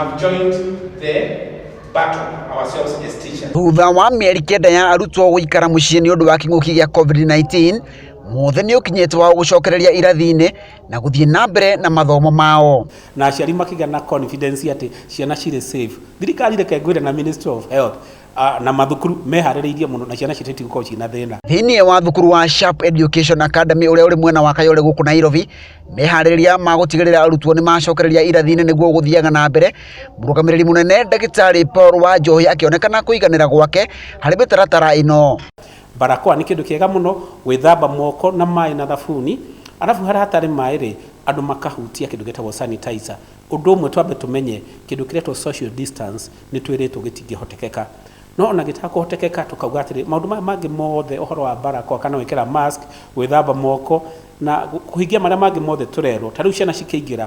have joined the battle ourselves as teachers. Thutha wa mĩeri 9 ya arutwo gũikara mũciĩ nĩ ũndũ wa kĩng'ũki gĩa COVID-19, mũthĩ nĩ ũkinyĩte wa gũcokereria irathi-inĩ na gũthiĩ na mbere na mathomo mao. Na aciari makĩgĩa na confidence atĩ ciana cirĩ safe. Thirikari, reke ngwĩre, na Ministry of Health na mathukuru meharĩrĩirie mũno na ciana citũ itigũkorwo ciĩna thĩna. Thĩinĩ wa thukuru wa Sharp Education Academy ũrĩa ũrĩ mwena wa Kayole gũkũ Nairobi, meharĩrĩria ma gũtigĩrĩra arutwo nĩ macokereria irathi-inĩ nĩguo gũthiaga na mbere. Mũrũgamĩrĩri mũnene Ndagĩtarĩ Paul Wanjohi akĩonekana kũiganĩra gwake harĩ mĩtaratara ĩno. Barakoa nĩ kĩndũ kĩega mũno, gwĩthamba moko na maĩ na thabuni, arabu harĩa hatarĩ maĩ rĩ, andũ makahutia kĩndũ gĩtagwo sanitizer. Ũndũ ũmwe twambe tũmenye, kĩndũ kĩretwo social distance nĩ twĩrĩtwo gĩtingĩhotekeka, no ona gĩtakũhotekeka tũkauga atĩrĩ, maũndũ maya mangĩ mothe, ũhoro wa barakoa kana gwĩkĩra mask, gwĩthamba moko na kũhingia marĩa mangĩ mothe tũrerwo. Ta rĩu ciana cikĩingĩra,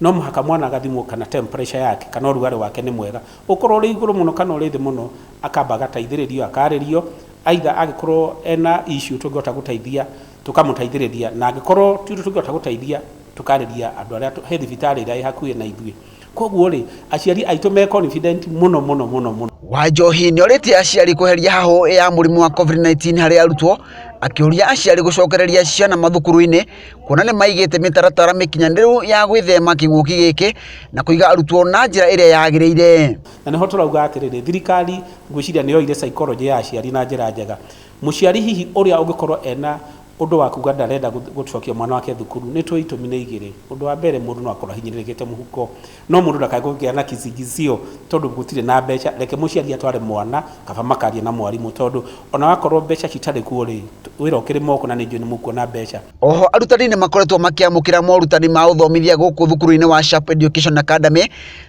no mũhaka mwana agathimwo kana temperature yake kana ũrugarĩ wake nĩ mwega, ũkorwo ũrĩ igũrũ mũno kana ũrĩ thĩ mũno, akamba agateithĩrĩrio, akarĩrio, aitha angĩkorwo ena issue tũngĩhota gũteithia tũkamũteithĩrĩria, na angĩkorwo ti ũndũ tũngĩhota gũteithia tũkarĩria andũ arĩa he thibitarĩ ĩrĩa ĩ hakuhĩ na ithuĩ. Koguo rĩ, aciari aitũ me confident mũno mũno mũno mũno. Wanjohi nĩ orĩtie aciari kweheria hahũ ya mũrimũ wa COVID-19 harĩ arutwo, akĩũria aciari gũcokereria ciana mathukuru-inĩ kuona nĩ maigĩte mĩtaratara mĩkinyanĩru ya gwĩthema kĩng'ũki gĩkĩ na kũiga arutwo na njĩra ĩrĩa yagĩrĩire. Na nĩho tũrauga atĩrĩrĩ, thirikari ngwĩciria nĩ yoire psychology ya aciari na njĩra njega. Mũciari hihi ũrĩa ũngĩkorwo ena ũndũ wa kuga ndarenda gũcokia mwana wake thukuru, nĩ tũĩ itũmi nĩ igĩrĩ. Ũndũ wa mbere, mũndũ no akorwo ahinyĩrĩrĩkĩte mũhuko, no mũndũ ndakae kũgĩa na kisingizio tondũ gũtirĩ na mbeca. Reke mũciari atware mwana, kaba makaria na mwarimũ, tondũ ona wakorwo mbeca citarĩ kuo rĩ, wĩra ũkĩrĩ moko na nĩ njũĩ nĩ mũkuona mbeca. Oho arutani nĩ makoretwo makĩamũkĩra morutani ma ũthomithia gũkũ thukuru-inĩ wa Sharp Education Academy,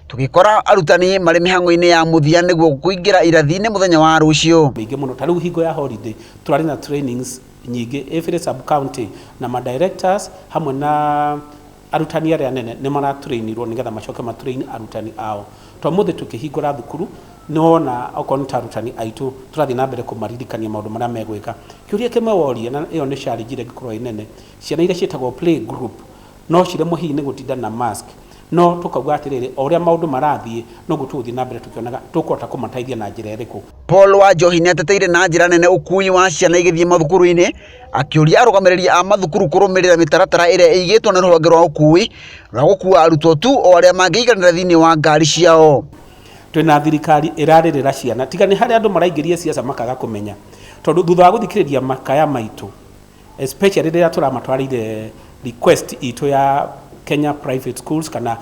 tũgĩkora arutani marĩ mĩhang'o-inĩ ya mũthia nĩguo kũingĩra irathi-inĩ mũthenya wa rũciũ. Mĩingĩ mũno. Ta rĩu hingo ya holiday tũrarĩ na trainings nyingĩ every sub county, na ma directors hamwe na arutani arĩa anene nĩ maratrainirwo nĩgetha macoke matrain arutani ao. To mũthĩ tũkĩhingũra thukuru, nĩwona okorwo nĩ ta arutani aitũ tũrathiĩ na mbere kũmaririkania maũndũ marĩa megwĩka. Kĩũria kĩmwe woria, na ĩyo nĩ challenge ĩrĩa ĩngĩkorwo ĩ nene, ciana iria ciĩtagwo play group no ciremwo hihi nĩ gũtinda na mask, no tũkauga atĩrĩrĩ, o ũrĩa maũndũ marathiĩ noguo tũgũthiĩ na mbere tũkĩonaga tũkũhota kũmateithia na njĩra ĩrĩkũ. Paul Wanjohi nĩ ateteire na njĩra nene ũkui wa ciana igĩthiĩ mathukuru-inĩ, akĩũria arũgamĩrĩri a mathukuru kũrũmĩrĩra mĩtaratara ĩrĩa ĩigĩtwo nĩ rũhonge rwa ũkui rwa gũkua arutwo tu o arĩa mangĩiganĩra thĩinĩ wa ngari ciao. Twĩna thirikari ĩrarĩrĩra ciana, tiga nĩ harĩa andũ maraingĩria siasa makaga kũmenya, tondũ thutha wa gũthikĩrĩria makaya maitũ, especially rĩrĩa tũramatwarĩire request itũ ya Kenya private schools kana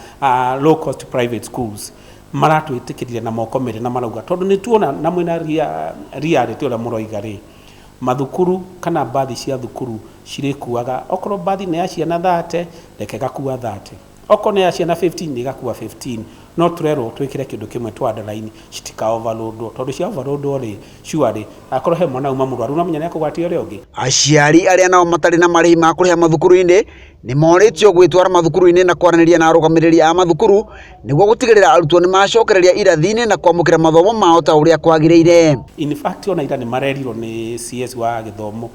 low cost private schools, maratwĩtĩkĩrire na moko merĩ na marauga tondũ nĩ tuona na mwĩna reality ũrĩa mũroiga rĩ, mathukuru kana mbathi cia thukuru cirĩkuaga, okorwo mbathi nĩ ya ciana 30, reke gakua 30, okorwo nĩ ya ciana 15, nĩ gakua 15, no tũrerwo twĩkĩre kĩndũ kĩmwe twa underline, citika overloadwo, tondũ cia overloadwo rĩ, surely akorwo he mwana uma mũrwaru, no menya nĩ akũgwatia ũrĩa ũngĩ. Aciari arĩa nao matarĩ na marĩhi ma kũrĩha mathukuru-inĩ nĩ morĩtio gwĩtwara mathukuru-inĩ na kwaranĩria na arũgamĩrĩri a mathukuru nĩguo gũtigĩrĩra arutwo nĩ macokereria irathi-inĩ na kwamũkĩra mathomo mao ta ũrĩa kwagĩrĩire. In fact, ona ira nĩ marerirwo nĩ CS wa gĩthomo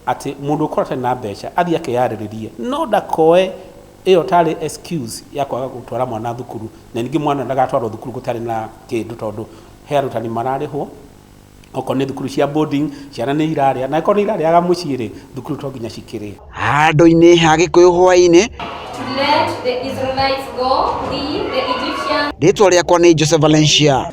atĩ mũndũ ũkorwo atarĩ na mbeca athiĩ akeyarĩrĩrie, no ndakoe ĩyo tarĩ excuse ya kwaga gũtwara mwana thukuru, na ningĩ mwana ndagatwarwo thukuru gũtarĩ na kĩndũ, tondũ he arutani mararĩhwo. Okorwo nĩ thukuru cia boarding, ciana nĩ irarĩa, na akorwo nĩ irarĩaga mũciĩ rĩ, thukuru to nginya cikĩrĩe. Handũ-inĩ ha Gĩkũyũ hwaĩ-inĩ. Let the Israelites go, leave the Egyptians. Rĩtwa rĩakwa nĩ Joseph Valencia.